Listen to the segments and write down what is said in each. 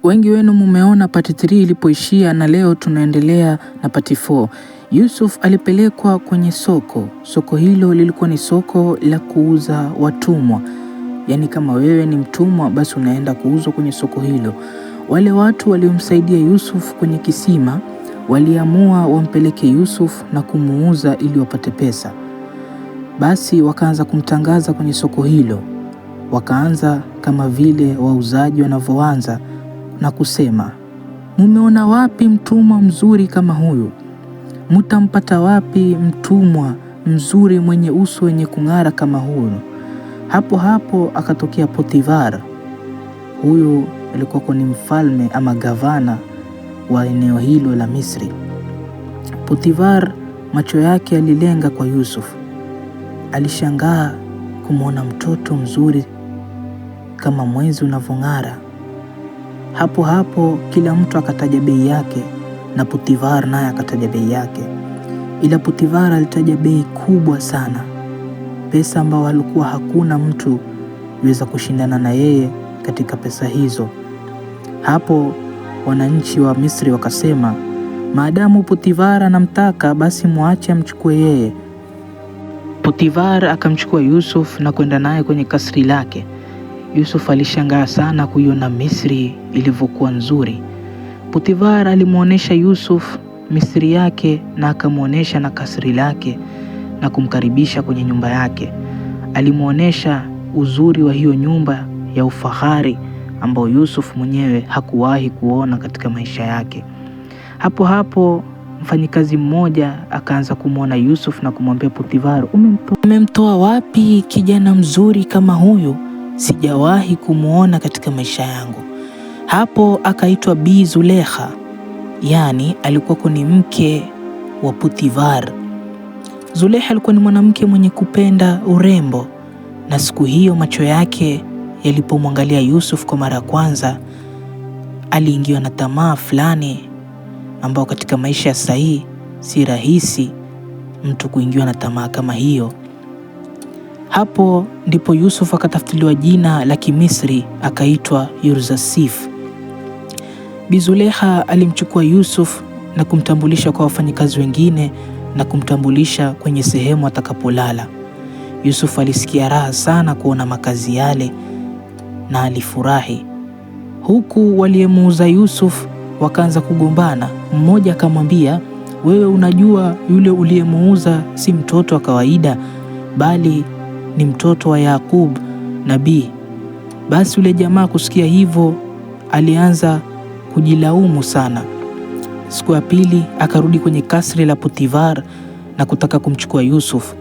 Wengi wenu mumeona part 3 ilipoishia na leo tunaendelea na part 4. Yusuf alipelekwa kwenye soko. Soko hilo lilikuwa ni soko la kuuza watumwa. Yaani kama wewe ni mtumwa basi unaenda kuuzwa kwenye soko hilo. Wale watu waliomsaidia Yusuf kwenye kisima waliamua wampeleke Yusuf na kumuuza ili wapate pesa. Basi wakaanza kumtangaza kwenye soko hilo. Wakaanza kama vile wauzaji wanavyoanza na kusema, mumeona wapi mtumwa mzuri kama huyu? Mutampata wapi mtumwa mzuri mwenye uso wenye kung'ara kama huyu? Hapo hapo akatokea Potifar. Huyu alikuwa ni mfalme ama gavana wa eneo hilo la Misri. Potifar macho yake yalilenga kwa Yusuf. Alishangaa kumwona mtoto mzuri kama mwezi unavyong'ara. Hapo hapo kila mtu akataja bei yake na Potifar naye akataja bei yake, ila Potifar alitaja bei kubwa sana, pesa ambayo alikuwa hakuna mtu weza kushindana na yeye katika pesa hizo. Hapo wananchi wa Misri wakasema, maadamu Potifar anamtaka basi muache amchukue yeye. Potifar akamchukua Yusuf na kwenda naye kwenye kasri lake. Yusuf alishangaa sana kuiona Misri ilivyokuwa nzuri. Potifar alimwonyesha Yusuf Misri yake na akamwonyesha na kasri lake na kumkaribisha kwenye nyumba yake. Alimwonyesha uzuri wa hiyo nyumba ya ufahari ambao Yusuf mwenyewe hakuwahi kuona katika maisha yake. Hapo hapo mfanyikazi mmoja akaanza kumwona Yusuf na kumwambia Potifar, umemtoa wapi kijana mzuri kama huyu? Sijawahi kumwona katika maisha yangu. Hapo akaitwa Bi Zulekha, yaani alikuwa ni mke wa Potifar. Zulekha alikuwa ni mwanamke mwenye kupenda urembo, na siku hiyo macho yake yalipomwangalia Yusuf kwa mara ya kwanza, aliingiwa na tamaa fulani ambao katika maisha ya sahii si rahisi mtu kuingiwa na tamaa kama hiyo. Hapo ndipo Yusuf akatafutiliwa jina la Kimisri akaitwa Yurzasif. Bi Zulekha alimchukua Yusuf na kumtambulisha kwa wafanyikazi wengine na kumtambulisha kwenye sehemu atakapolala. Yusuf alisikia raha sana kuona makazi yale na alifurahi. Huku waliyemuuza Yusuf wakaanza kugombana. Mmoja akamwambia, wewe unajua yule uliyemuuza si mtoto wa kawaida, bali ni mtoto wa Yakub nabii. Basi yule jamaa kusikia hivyo alianza kujilaumu sana. Siku ya pili akarudi kwenye kasri la Potifar na kutaka kumchukua Yusuf.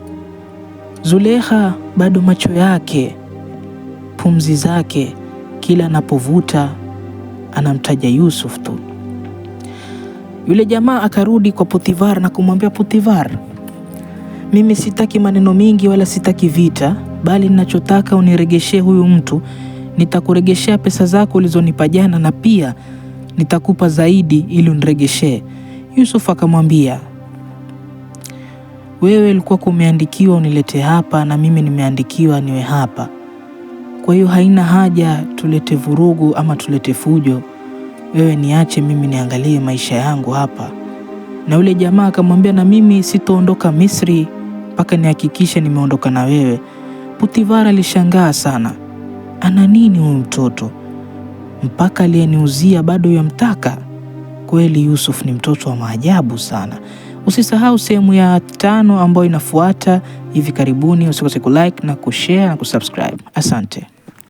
Zulekha bado macho yake, pumzi zake, kila anapovuta anamtaja Yusuf tu. Yule jamaa akarudi kwa Potifar na kumwambia Potifar, mimi sitaki maneno mingi wala sitaki vita, bali ninachotaka uniregeshee huyu mtu. Nitakuregeshea pesa zako ulizonipa jana na pia nitakupa zaidi ili uniregeshee. Yusuf akamwambia, wewe ulikuwa umeandikiwa unilete hapa na mimi nimeandikiwa niwe hapa. Kwa hiyo haina haja tulete vurugu ama tulete fujo. Wewe niache mimi niangalie maisha yangu hapa. Na yule jamaa akamwambia, na mimi sitoondoka Misri mpaka nihakikishe nimeondoka na wewe. Potifar alishangaa sana, ana nini huyu mtoto mpaka aliyeniuzia bado yamtaka? Kweli Yusuf ni mtoto wa maajabu sana. Usisahau sehemu ya 5 ambayo inafuata hivi karibuni. Usikose kulike na kushare na kusubscribe. Asante.